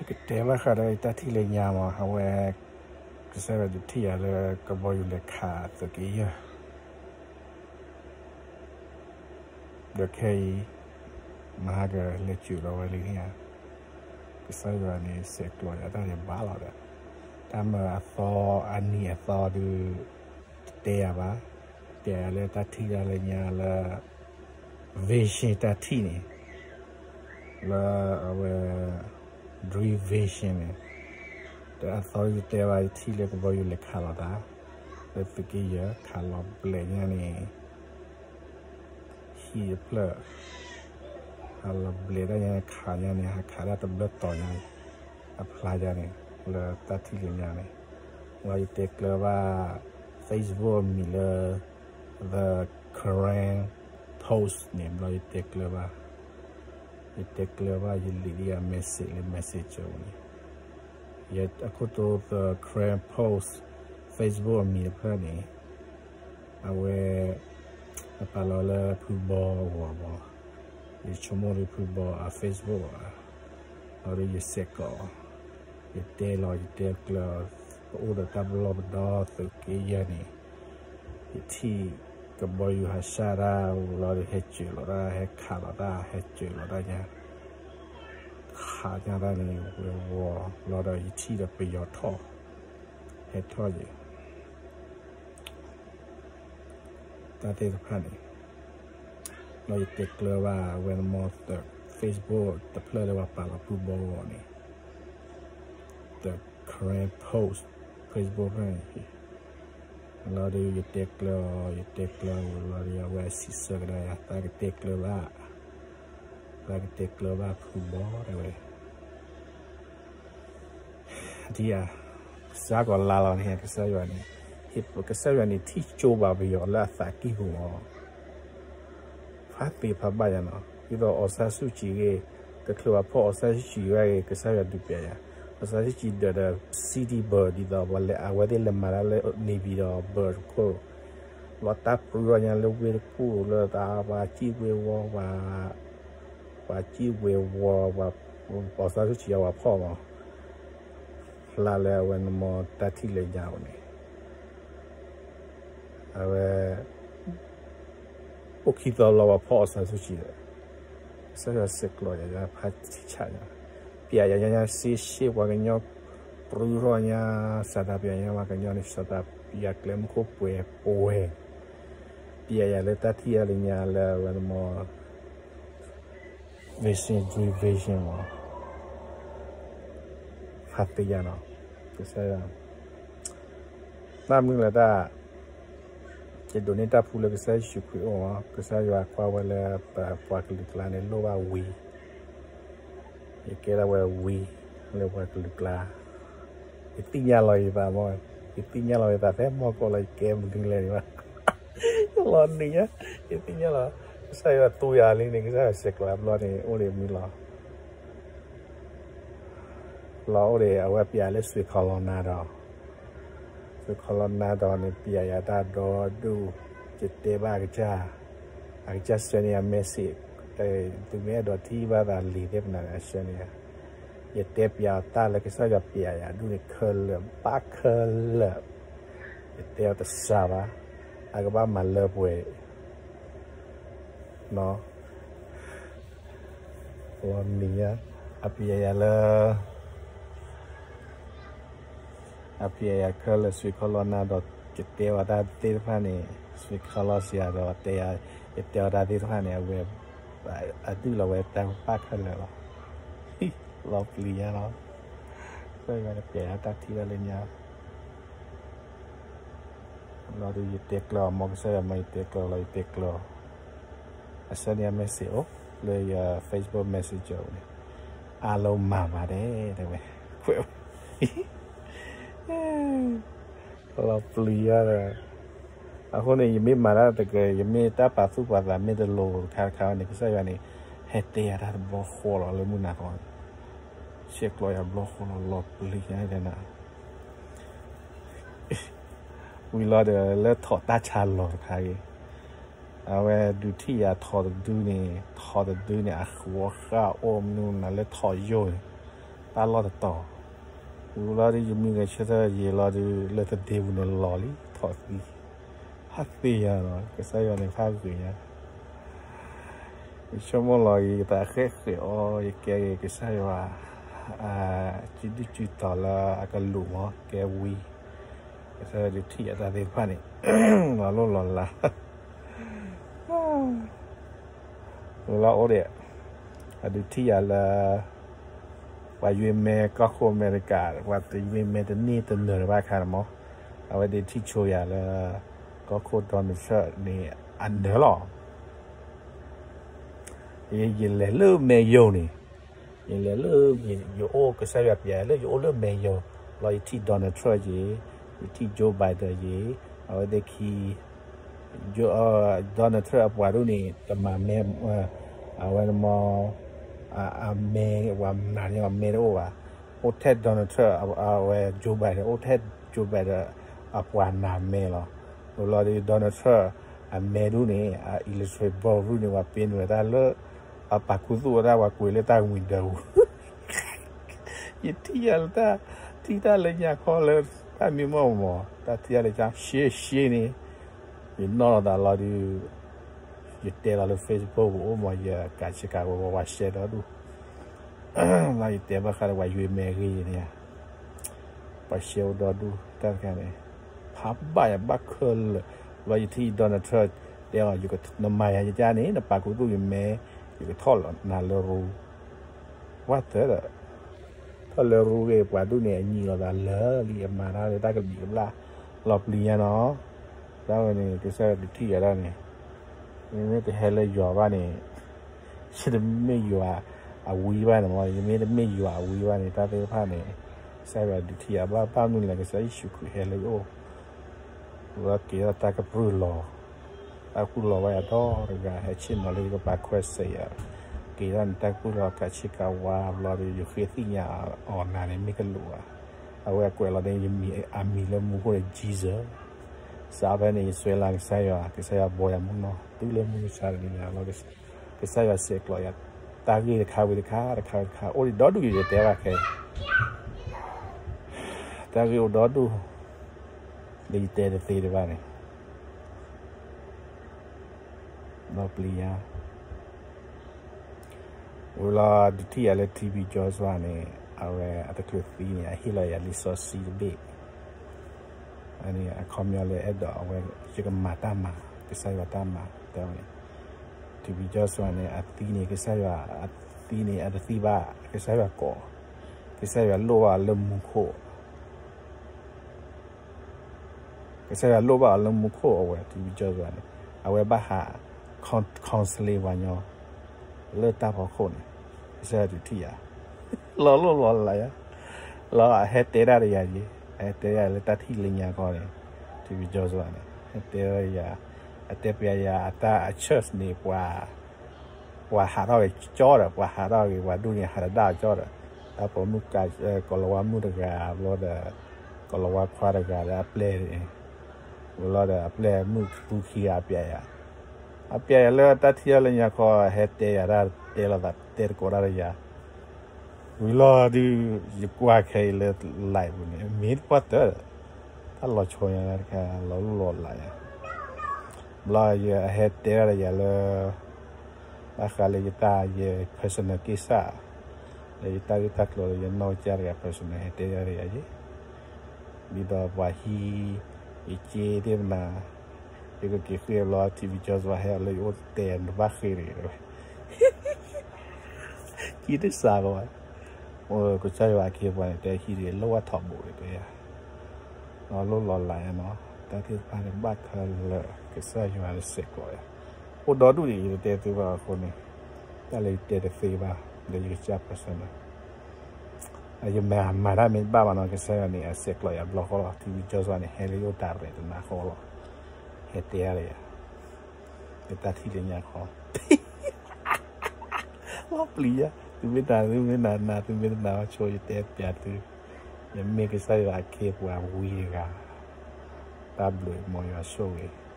ကတဲဘၣ်ဃးဒီးတၢ်ထံၣ်လၢညါမး အဝဲ ကစၢ်ယွၤဒုးထံၣ်ယၤလၢကဘီယူၤလဲၤခးသုးက့ယဲၢ် ဒီးခဲအံၤ မဟါကလဲၤစၢၤလီၤဝဲလံန့ၣ်ဧါ, ကစၢ်ယွၤန့ၣ် ဆဲးကျိးယၤတၢ်န့ၣ်ဘၣ်လီၤဒီး တၢ်မၤအသီအနံၤအသီဒုး တတဲယၤဘၣ်, တဲယၤလၢတၢ်ထံၣ်တၢ်လၢညါလၢ vision တၢ်ထံၣ်န့ၣ် လၢအဝဲ dream vision န့ၣ် တၢ်အသီယတဲဘၣ် ယထံၣ်လၢကဘီယူၤလဲၤခးလီၤတၢ် လၢသုးက့ယဲၢ် ခးလီၤဘျဲးညါန့ၣ် ဟံၣ်တဖျၢၣ် ဟးလီၤဘျဲးတၢ်ညါန့ၣ် ခးညါန့ၣ် ဟးခးတၢ်တဘျၢၣ်တီၤညါန့ၣ် အဖျါယါန့ၣ် လၢတၢ်ထံၣ်လၢညါန့ၣ် လီၤယတဲကျၢၤဘၣ် Facebook အမံၤလၢ The Karen Post န့ၣ် ဘျီယတဲကျၢၤဘၣ် ယတဲကျၢၤဘၣ် ယလံၤဒံးယၤ message လၢ messenger န့ၣ် ယအခိၣ်တိ The Karen Post Facebook အမံၤတဖျၢၣ်န့ၣ် အဝဲ အပာ်လီၤလၢဖုဘီအဂီၢ်ဘၣ်, ယဆိကမိၣ်လၢဖုဘီအ Facebook ဘၣ်, လီၤဒီးယဆဲးကျိး ယတဲလီၤ ယတဲကျၢၤ ပအိၣ်ဒီးတၢ်ပလီၢ်ပဒီသုးက့ယဲၢ်န့ၣ် ယထံၣ်ကဘီယူၤဟးဆှၣ်တၢ်လီၤဒီး ဟဲစၢၤလီၤတၢ် ဟဲခးလီၤတၢ် ဟဲစၢၤလီၤတၢ်ညါ ခးညါတၢ်န့ၣ် ဝဲဝီၤလီၤဒီး ယထံၣ်ဒီးပယီၤထီၣ် ဟဲထီၣ်ယဲၢ် တၢ်သ့ၣ်တဖၣ်န့ၣ် လီၤယတဲကျၢၤဘၣ် အဝဲနမီ Facebook တဖျၢၣ်လၢပှၤပာ်လီၤဖုဘီဂီၢ်န့ၣ် The Karen Post Facebook ဖဲန့ၣ် လီၤဒီးယတဲကျၢၤ ယတဲကျၢၤလီၤဒီး အဝဲစံးဆၢကဒါယၤ သးကတဲကျၢၤဘၣ် သးကတဲကျၢၤဘၣ်ဖုဘီတဲဝဲ ဒ်ဧါ, စါကီးလါလီၤန့ၣ် ကစၢ်ယွၤန့ၣ် ကစၢ်ယွၤန့ၣ် ထံၣ်ကၠိဘၣ်ပယီၤလၢအသးကံၢ်ပူၤလီၤ. ဖးသ့ဖးဘၣ်ယၤနီၤ, ဒ်သိး အောင်ဆန်းစုကြည် ဂ့ၤ, တချုးပှၤဖီၣ် အောင်ဆန်းစုကြည် ဂ့ၤ ကစၢ်ယွၤဒုးပျဲယၤ, အောင်ဆန်းစုကြည် ဒီးဒီး City Bus ဒ်သိး ပှၤလဲၤအဝဲသ့ၣ်လဲၤမၤတၢ်လၢ နေပြည်တော် Bus တခိၣ်, လီၤတၢ်ပြူထီၣ်ညါလၢဝ့ၢ်တခိၣ်လၢတၢ် ပှၤစံၣ်ဝ့ၤဝီၤ ပှၤ ပှၤစံၣ်ဝ့ၤဝီၤ ပှၤ အောင်ဆန်းစုကြည် အဝဲဖီၣ်မး ဖျါလၢအဝဲနမီတၢ်ထံၣ်လၢညါအိၣ်န့ၣ် အဝဲ အိၣ်ခံသီလီၤ ပှၤဖီၣ် အောင်ဆန်းစုကြည် ဒီး ကစၢ်ယွၤဆဲးကျိးယၤ ယဖးထံဆးညါ ပျဲယၤညါညါ စ့ရှ့ ပှၤကညီ ပြူထီၣ်ညါ စးထီၣ်ပျဲညါ ပှၤကညီန့ၣ် စးထီၣ်ပျဲကျဲမုၢ်ခိၣ်ပှဲၤပှဲၤ ပျဲယၤလၢတၢ်ထံၣ်အါလၢညါလၢအဝဲနမီ vision, dream vision မး ဖးသ့ယၤနီၤ ကစၢ်ယွၤ ဘၣ်မနုၤလဲၣ်တၢ် ယဒိးန့ၢ်တၢ်ဖှူလၢကစၢ်ယ့ၣ်ၡူးခရံာ်အအိၣ်မး ကစၢ်ယွၤကွၢ်ဝဲလၢပပှၤကလုာ်ကျါန့ၣ် လိၣ်ဘၣ်ဝံ ယကဲဒၣ်ဝဲဝံ လၢပှၤကလုာ်ကျါ ယသ့ၣ်ညါလီၤယသးမး ယသ့ၣ်ညါလီၤယသး ဖဲမီၢ်ကီၢ်လီၤ ယကဲမနုၤလဲၣ်န့ၣ်ဘၣ် လီၤနံၤညါ ယသ့ၣ်ညါလီၤ ကစၢ်ယွၤသူယၤလံန့ၣ် ကစၢ်ယွၤဆဲးကျိးဘျီန့ၣ် အိၣ်ဒံးမနုၤလီၤ လီၤအိၣ်ဒံး အဝဲပျဲလၢ ဆွေခီလီၤနၤဒီး ဆွေခီလီၤနၤဒီးန့ၣ် ပျဲယၤတၢ်ဒီဒူၣ် ယတဲဘၣ်အကစၢ် အကစၢ်ဆှၢန့ၢ်ယၤ message သုမ့ၢ်အဲၣ်ဒိးထံၣ်ဘၣ်သးလံာ်သ့ၣ်မနုၤန့ၣ် အဆှၢန့ၢ်ယၤ ယတဲပျဲအီၤတၢ်လၢကစၢ်ယွၤပျဲယၤဒူၣ်န့ၣ် ခဲလၢာ်ဘၣ်ခဲလၢာ် ယတဲအီၤတစှၤဘၣ် အကဘၣ်မၤလၢပှဲၤ လီၤနံၤညါ အပျဲယၤလၢ အပျဲယၤခဲလၢာ် ဆွေခီလီၤနၤဒီး ယတဲအီၤတၢ်သ့ၣ်တဖၣ်န့ၣ် ဆွေခီလီၤစှၤဒီး တဲယၤ ယတဲအီၤတၢ်သ့ၣ်တဖၣ်န့ၣ် အဝဲ အဒုၣ်လီၤဝဲတၢ်ဘၣ်ခဲလၢာ်လီၤ လီၤပျံၤညါလီၤ ကစၢ်ယွၤန့ၣ်ပျဲယၤတၢ်ထံၣ်တၢ်လၢညါ လီၤဒီးယတဲကျၢၤအီၤ မ်ကစၢ်ယွၤမၤယတဲကျၢၤလီၤ ယတဲကျၢၤအီၤ အဆှၢန့ၢ်ယၤ message အိၣ် လၢယ Facebook Messenger န့ၣ် အားလုံးမင်္ဂလာ တဲဝဲ လီၤပျံၤယၤဒီး အဃိန့ၣ် ယမ့ၢ်မၤတၢ်တကဲ ယမ့ၢ်တၢ်ပာ်သူၣ်ပာ်သးမ့ၢ်တလိၤတခါတခါန့ၣ် ကစၢ်ယွၤန့ၣ် ဟဲတဲယၤတၢ်တဘျီဃီလီၤ လၢမုၢ်နၤခီန့ၣ် ဆဲးကျိးယၤတဘျီဃီလီၤ လီၤပျံၤယၤဒဲနၤ ဝံၤလီၤဒီးလၢထိးတၢ်ဆါလီၤတခါအံၤ အဝဲဒုးထံၣ်ယၤထိးတဒုန့ၣ် ထိးတဒုန့ၣ် အဃိဃၣ်အိၣ်မနုၤနၤလၢထိးယိာ်န့ၣ် အလီၢ်တတီၤ, ဝံၤလီၤဒုး ယမံဂဲၤဆၢထၢၣ်ယံာ်လီၤဒုး လၢသဒ့ပူၤန့ၣ်လီၤလံ ထီၣ်သံ, ဟးသ့ယၤနီၤ ကစၢ်ယွၤန့ၣ်ဖးဂ့ၤညါ, ယဆိကမိၣ်လီၤ ယသးဃဲဃဲအီၤ ယကဲဂ့ၤကစၢ်ယွၤ စုဒုၣ်စုတီၤလၢအကလူးမး ကဲဝံၤ, ကစၢ်ယွၤဒုးထံၣ်ယၤတၢ်သ့ၣ်တဖၣ်န့ၣ် လီၤလိၢ်လီၤလး ဝံၤလီၤအိၣ်ဒံး, အဒုးထံၣ်ယၤလၢ ပှၤယွ့မဲကီၢ်ခိၣ်အမဲရကၤ ပှၤယွ့မဲတန့ၢ်တနၢၤတဘၣ်ခါန့ၣ်မး, အဝဲဒုးထံၣ်ဆိယၤလၢ ကီၢ်ခိၣ် Donald Trump န့ၣ် အနၢၤလီၤ. ယလဲၤလၢမဲယိၤန့ၣ်, ယလဲၤလၢ ယအိၣ်ကစၢ်ယွၤပျဲလၢယအိၣ်လၢမဲယိၤ, လီၤယထံၣ် Donald Trump ယ့ၣ်, ယထံၣ် Joe Biden ယ့ၣ်, အဝဲသ့ၣ်ခံ Donald Trump အပှၤဒ်န့ၣ် တမၤမဲ, အဝဲန့ၣ်မ့ၢ် အမဲ ပှၤမၤန့ၢ်အမဲတအိၣ်ဘၣ်, အိၣ်ထဲ Donald Trump အဝဲ Joe Biden အိၣ်ထဲ Joe Biden အပှၤနၤမဲလီၤ. ဝံၤလီၤဒီး Donald Trump အမဲဒ်န့ၣ် အ electric bulb ဒ်န့ၣ် ပှၤပ့ၤနုာ်ဝဲဒၣ်လၢ အပာ်ခူသူၣ်ဝဲဒၣ် ပှၤကွဲးလၢတၢ်ဝံၤဒၢပူၤ ယထံၣ်ယၤလၢတၢ် ထံၣ်တၢ်လၢညါခီလၢ တၢ်မံမီၢ်မး တၢ်ထံၣ်တၢ်လၢညါ ရှဲရှဲန့ၣ် ယနီၣ်လီၤသးလီၤဒုး ယတဲလီၤလၢ Facebook ပူၤအိၣ်မး ယကးဆ့ကၤဝဲ ပှၤ share ဒီဒူၣ် လၢယတဲဘၣ်ဃးဒီးပှၤယွ့မဲအဂ့ၢ်န့ၣ် ပှၤ share အိၣ်ဒီဒူၣ် တၢ်တခါန့ၣ် ဖးဘၣ်ယၤဘၣ်ခဲလၢာ် လီၤယထံၣ် Donald Trump တဲအီၤ နမၤယၤယကါန့ၣ် နပာ်ခူသူၣ်ယမဲ ယကထီၣ်လီၤနၤလၢရူ ဝဲသၢဒီး ထီၣ်လၢရူဂ့ၤ ပှၤဒ်န့ၣ် အညံးလီၤသးလၢာ်လံ အမၤတၢ်လၢတၢ်ကဘျံးကဘျၣ် လီၤပျံၤညါနီၤ တၢ်ဝဲန့ၣ် ကစၢ်ယွၤဒုးထံၣ်ယၤဒၣ်န့ၣ် မ့မ့ၢ်တဟဲလၢယွၤဘၣ်န့ၣ် ယတမ့ၢ်ယွၤအဝံဘၣ်န့ၣ်မး ယမ့ၢ်တမ့ၢ်ယွၤအဝံဘၣ်န့ၣ် တၢ်သ့ၣ်တဖၣ်န့ၣ် ကစၢ်ယွၤဒုးထံၣ်ယၤဘၣ် ဘၣ်မနုၤလဲၣ် ကစၢ်ယ့ၣ်ၡူးခရံာ်ဟဲလၢယအိၣ် ဝဲက့ၤထီၣ်တၢ်ကပြုၢ်လီၤ တၢ်ကပြုၢ်လီၤဘၣ်ယၤဒီတဂၤ ဟဲဆ့ၣ်နီၤလၢယကပာ်ခွဲးစဲးယၤ က့ၤထီၣ်န့ၣ် တၢ်ကပြုၢ်လီၤကးဆ့ကၤဝါဘျီဒီး ယဃ့သ့ၣ်ညါအီၤနၤန့ၣ် မ့ၢ်ကလူးဧါ အဝဲအကွဲးလီၤန့ၣ် ယမံၤအမံၤလၢမူခိၣ်န့ၣ် Jesus စးဖဲန့ၣ် ယစွဲလၢကစၢ်ယွၤ ကစၢ်ယွၤဘီယၤမူနီၤ တုၤလၢမုၢ်မဆါတနံၤညါလီၤ ကစၢ်ယွၤဆဲးကျိးယၤ တၢ်ဂ့ၢ်တခါဝံၤတခါ တခါဝံၤတခါ အိၣ်ဒံးဒီဒူၣ်ယတဲဘၣ်ခဲ တၢ်ဂ့ၢ်အိၣ်ဒီဒူၣ် လၢယတဲတသ့တဘၣ်န့ၣ် ဒီးပျံၤယၤ ဝံၤလီၤဒုးထံၣ်ယၤလၢ ထံဘံကၠီစွါန့ၣ် အဝဲအတချုးသံန့ၣ် အဟ့ၣ်လီၤယၤလံာ်စီဆှံတဘ့ၣ် အန့ၣ်အခီပညီလၢအဲၣ်ဒိးအဝဲ ယကမၤတၢ်မၤ ကစၢ်ယွၤတၢ်မၤ တဲဝဲန့ၣ် ထံဘံကၠီစွါန့ၣ် အသံန့ၣ် ကစၢ်ယွၤ အသံန့ၣ် အတသံဘၣ် ကစၢ်ယွၤကိး ကစၢ်ယွၤလိၣ်ဘၣ်အီၤလၢမူခိၣ် ကစၢ်ယွၤလိၣ်ဘၣ်အီၤလၢမူခိၣ်အဝဲ ထံဘံကၠီစွါန့ၣ် အဝဲဘၣ်ဟး counseling ပှၤညီ လၢတၢ်ဖီခိၣ်န့ၣ် ကစၢ်ယွၤဒုးထံၣ်ယၤ လီၤလိၣ်လီၤလးယၤ လီၤအဟဲတဲဒၣ်ဒီးယၤယ့ၣ် အဟဲတဲဒၣ်လၢတၢ်ထံၣ်လၢညါခီန့ၣ် ထံဘံကၠီစွါန့ၣ် ဟဲတဲဒၣ်ယၤ အတဲပျးယၤအတၢ်အ church န့ၣ် ပှၤ ပှၤဟးထီၣ်ဂ့ၤကၠီဒီး ပှၤဟးထီၣ်ဂ့ၤ ပှၤဒူၣ်န့ၣ် ဟးတဒၣ်ကၠီဒီး တၢ်ပိာ်မုၣ်ကး ကီၤလၤဝါမုၣ်တဂၤ ဘျီဒီး ကီၤလၤဝါခွါတဂၤဒီးအပျဲၢ်န့ၣ် ဝံၤလီၤဒီးအပျဲၢ်မုၣ်သူခံဂၤအပျးယၤ အပျးယၤလၢတၢ်ထံၣ်အီၤလၢညါခီ ဟဲတဲယၤဒၣ် တဲလီၤသးတဲသကိးတၢ်ဒီးယၤ ဝံၤလီၤဒုး ယကွၢ်ခဲအံၤလၢ live ပူၤန့ၣ် မ့ၢ်တပှၢ်တၢၢ် တၢ်လီၤဆီညါတခါ လီၤလိၣ်လီၤလးယၤ ဘျီယဟဲတဲဒၣ်ဒီးယၤလၢ ဘၣ်ဃးလၢယတၢ်ယ personal ကိစ္စ လၢယတၢ်ဂ့ၢ်တၢ်ကျိၤလၢယနီၢ်ကစၢ်တဂၤ personal ဟဲတဲဒၣ်ဒီးယၤယ့ၣ် ဒ်သိးပှၤဟံး ယက့သ့ၣ်မနၤ ယကက့ၤဃ့အဘျီ ထံဘံကၠီစွါဟဲအီၤလၢယအိၣ်တဲ နဘၣ်ဃ့တဂ့ၤ တဲဝဲ ကံတစးဘၣ် ကစၢ်ယွၤအခ့အပှၤန့ၣ် တဲဟံးတဂ့ၤ လိၣ်ဘၣ်ထီဘိတဂ့ၤ တဲယၤ လီၤလိၣ်လီၤလးယၤနီၤ တၢ်သ့ၣ်တဖၣ်န့ၣ် ဘၣ်ခဲလၢာ် ကစၢ်ယွၤန့ၣ်စဲးကျိးယၤ အိၣ်ဒီဒူၣ်ဒံး ယတတဲသုဘၣ်အဃိန့ၣ် တၢ်လၢယတဲတသ့ဘၣ် လၢယကစၢ် personal ယမၤမၤတၢ်မ့ၢ်တဘၣ်ဘၣ်နီၤ ကစၢ်ယွၤန့ၣ် အစဲးကျိးယၤဘျီဃီလီၤ ထံဘံကၠီစွါန့ၣ် ဟဲလၢယအိၣ်တၢ်ရဲၣ်တနၤဃီလီၤ ဟဲတဲယၤလၢယၤ လၢတၢ်ထံၣ်လၢညါခီ လီၤပျံၤယၤ သုမ့ၢ်တနာ် သုမ့ၢ်တနာ် သုမ့ၢ်တနာ်ဘၣ်ဆိ ယတဲပျးသု ယမ့ၢ်ကစၢ်ယွၤအခ့အပှၤဝံတဂၤ တၢ်ဘျုးမ်ယွၤဆိၣ်ဂ့ၤ